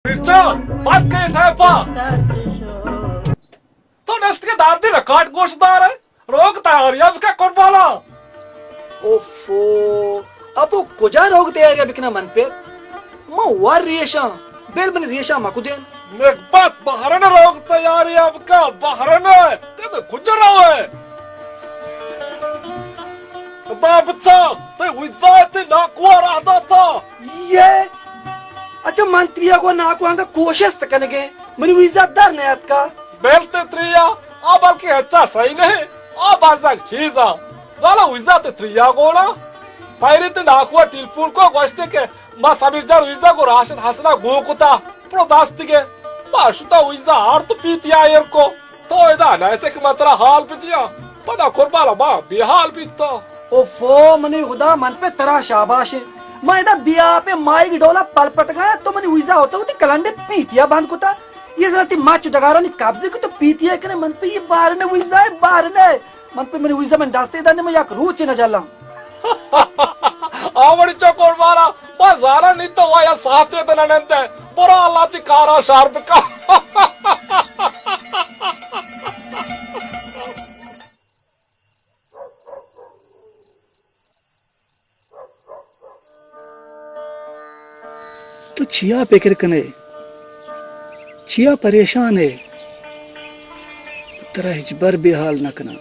مرچاں بند کن ٹیپا۔ تو نشت کہ دردی ریکارڈ گوش دار ئے۔ روگ تیاریا بکن قربانا۔ اوفو، ابو کجا روگ تیاریا بکناں من پیر؟ من ور ریشاں، بل منی ریشاں مکدین۔ نگبت بہرن روگ تیاریا بکن، بہرن۔ تب کجا روئے؟ بابچا، تئی ویزا تئی ناکوا راہ داتا۔ یہ؟ اچھا، من تریا گو ناکو انگا کوشست کنگے، منی ویزا در نیاتکا۔ بیل تئی تریا، آ بلکہ اچھا صحیح نہیں، آ بازگ چیزا۔ زالا ویزا تئی تریا گونا۔ پیری تئی ناکوا ٹیلیفون کو گوشتے کہ ما سمیر جان ویزا گو راشد حسنا گو کتا، پرو دست دیگے۔ ما شتا ویزا آرت پیتیا ایر کو۔ تو ادا نہ ات کہ من ترا حال بدیاں، پدا قربان ما بے حال بیتا۔ اوفو منی خدا، من پہ ترا شاباش ایں۔ من ادا بے آپ ء ماہیگ ڈولا پل پٹگاں، تو منی ویزا ہوتا وتی کلنڈے پیتیا بند کتا۔ یہ ذرا تی مچ ڈگارانی قبضے کو تو پیتیا کنے، من پہ یہ بارنے ویزا ہے، بارنے۔ من پہ منی ویزا من دستے دانے، من یک روچے نہ جلاں۔ آ وڑی چو قربانا، ما زاناں نی تو وایا ساعتے دے نہ نندے۔ برو اللہ تی کارا شر بکا۔ تو چیا پکر کنے؟ چیا پریشان ئے؟ ترا ہچبر بے حال نہ کناں۔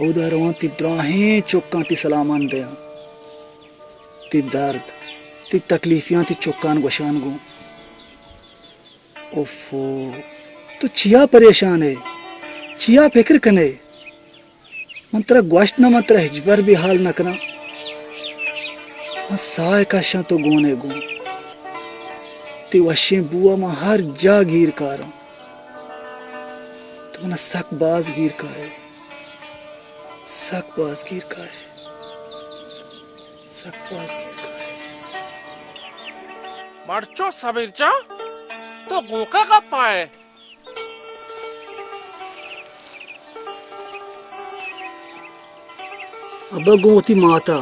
اودا رواں تی دراہیں چکاں تی سلامان دیاں۔ تی درد، تی تکلیفیاں تی چکان گوشان گوں۔ اوفو، تو چیا پریشان ئے؟ چیا پکر کنے؟ من ترا گوشت نہ، من ترا ہچبر بے حال نہ کناں۔ من ساہ کشاں تو گونے گوں۔ تی وشیں بوا من ہر جا گیر کاراں۔ تو منا سک باز گیر کائے۔ سک باز گیر کائے۔ سک باز گیر کائے۔ مرچو سمیر جان، تو گوں کئے گپا ئے؟ ابا گوں وتی ماتا۔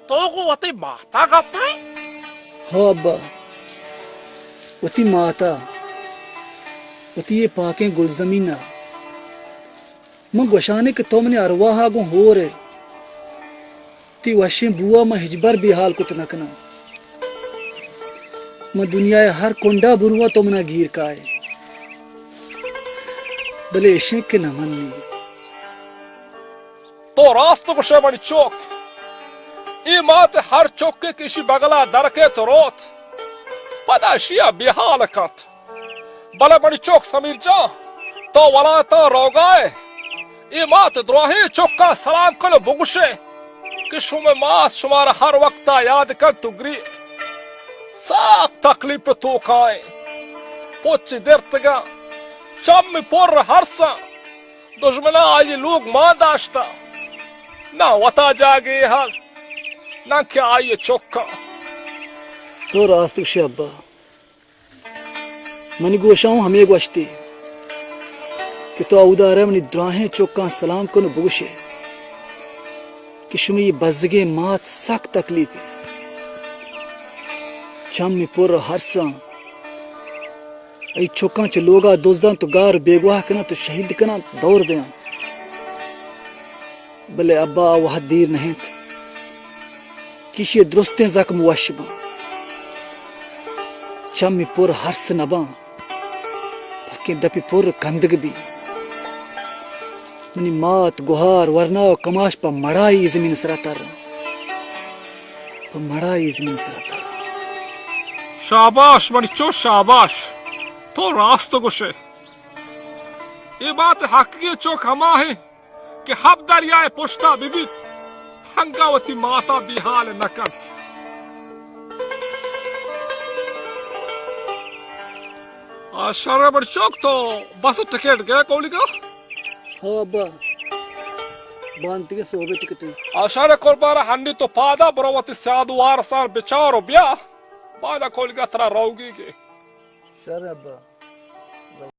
تو گوں وتی ماتا گپ ئے؟ ہو ابا، وتی ماتا، وتی یہ پاکیں گلزمین ء۔ من گوشانے کہ تو منی ارواہ ء گوں ہور ئے۔ تی وشیں بوا من ہچبر بے حال کت نہ کناں۔ من دنیا ء ہر کنڈا برواں تو منا گیر کائے۔ بلے اشیں کہ نہ منی۔ تو راست گوشے منی چوک۔ اے مات ہر چوکے کہ اشی بگلا درکیت روت، پدا اشیا بے حال کنت۔ بلے منی چوک سمیر جان، تو ولاتاں روگائے، اے مات دراہیں چکاں سلام کن و بگوشے کہ شمے مات شمارا ہر وقتا یاد کنت و گریت۔ سک تکلیف توکائیں، پچ درتگاں، چم پر ہرساں۔ دژمناں آئی لوگ مان داشتہ، نہ وتا جاگے ہست، نہ کہ آئی چکاں۔ تو راست گوشے ابا، منی گوشاں ہوں ہمے گوشتی کہ تو اودارے منی دراہیں چکاں سلام کن و بگوشے کہ شمے یہ بزگیں مات سک تکلیف ہے۔ چمی پر ہرساں۔ ای چکاں چہ لوگا دزاں تو گار بیگواہ کناں تو شہید کناں دور دیاں۔ بلے ابا آ وہد دیر نہ انت کہ ایشی درستیں زخم وش باں۔ چمی پر ہرس نہ باں، بلکیں دپی پر کندگ بی۔ منی مات، گہار، ورنا و کماش پہ مڑائی زمین سرا تر۔ پہ مڑائی زمین سرا تر۔ شاباش منی چو، شاباش، تو راست گوشے۔ اے بات حقیقی چوک ہما ہیں کہ ہب دریائے پشتا بہ بیت، ہنگا وتی ماتا بیحال نہ کنت۔ آ، شر بڑ چوک تو بس ٹکٹ گئے کولیگا؟ ہاں ابا، بانتی کے صحبے ٹکٹ ہیں۔ آ، شر قربان ہنڈی تو پادا برو وتی سیاد وار سار بچار و بیا، پادا کولیگا ترا روگی کے۔ شر ابا۔